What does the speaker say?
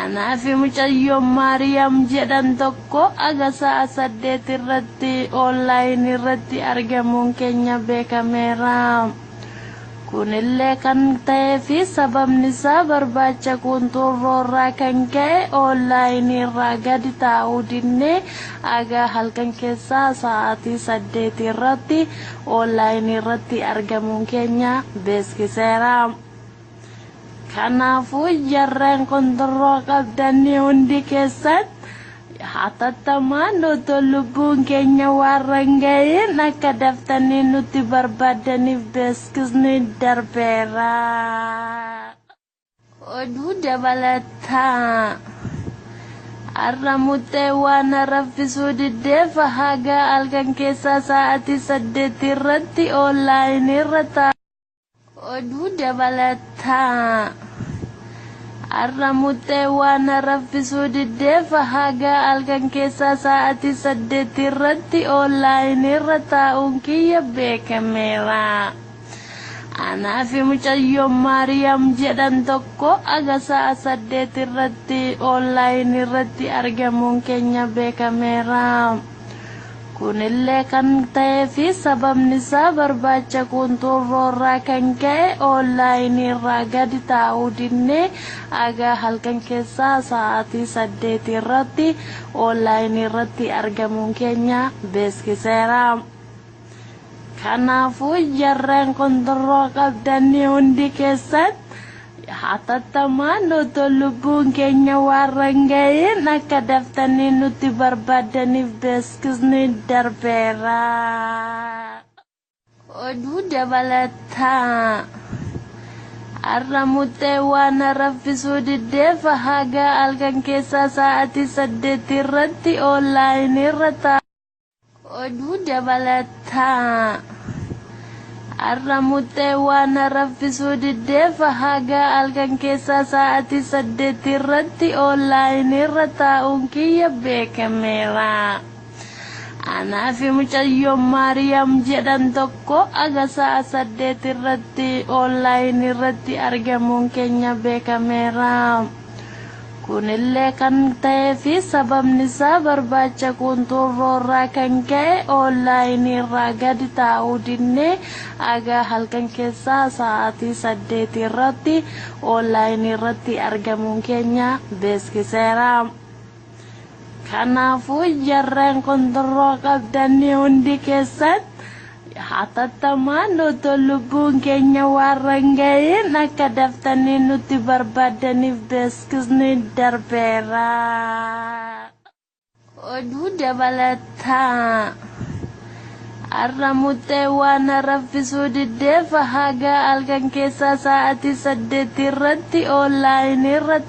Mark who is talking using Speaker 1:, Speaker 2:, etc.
Speaker 1: Anaa fi mucayyoon Maariyaam jedhan tokko aga sa'a 8 irratti online irratti argamuun keenya beekameera. Kunillee kan ta'eefi sababni isaa barbaacha quunxurroo irraa kan ka'e online irraa gadi taa'uu dinnee aga halkan keessaa sa'aatii 8 irratti online irratti argamuun keenya beeskiseera. Kanaafuu jarreen qunxurroo qabdanii hundi keessan hatattamaan otoo lubbuun keenya waarra hin ga'iin akka daftanii nutti barbaaddaniif beeksisni darbeera. Oduu dabalataa. Har'a muxxee waan na raffisuu diddeef haga halkan keessaa sa'aatii 8 irratti online irra taa'uun Oduu dabalataa. Har'a muxxee waan na raffisuu diddeef haga halkan keessaa sa'aatii 8 irratti online irra taa'uun kiyya beekameera. Anaa fi mucayyoon Maariyaam jedhan tokko aga sa'a 8 irratti online irratti argamuun keenya beekameera. Kunillee kan ta'eefi sababni isaa barbaacha quunxurroo irraa kan ka'e online irraa gadi taa'uu dinnee aga halkan keessaa sa'aatii 8 irratti online irratti argamuun keenya beeskiseera. Kanaafuu jarreen qunxurroo qabdanii hundi keessan hatattamaan otoo lubbuun keenya waarra hin ga'iin akka daftanii nutti barbaaddaniif beeksisni darbeera. Oduu dabalataa. Har'a muxxee waan na raffisuu diddeef haga halkan keessaa sa'aatii 8 irratti online irra taa'uun Oduu dabalataa. Har'a muxxee waan na raffisuu diddeef haga halkan keessaa sa'aatii 8 irratti online irra taa'uun kiyya beekameera. Anaa fi mucayyoon Maariyaam jedhan tokko aga sa'a 8 irratti online irratti argamuun keenya beekameera. Kunillee kan ta'eefi sababni isaa barbaacha quunxurroo irraa kan ka'e online irraa gadi taa'uu dinnee aga halkan keessaa sa'aatii 8 irratti online irratti argamuun keenya beeskiseera. Kanaafuu jarreen qunxurroo qabdanii hundi keessan hatattamaan otoo lubbuun keenya waarra hin ga'iin akka daftanii nutti barbaaddaniif beeksisni darbeera. Oduu dabalataa. Har'a muxxee waan na raffisuu diddeef haga halkan keessaa sa'aatii 8 irratti online irra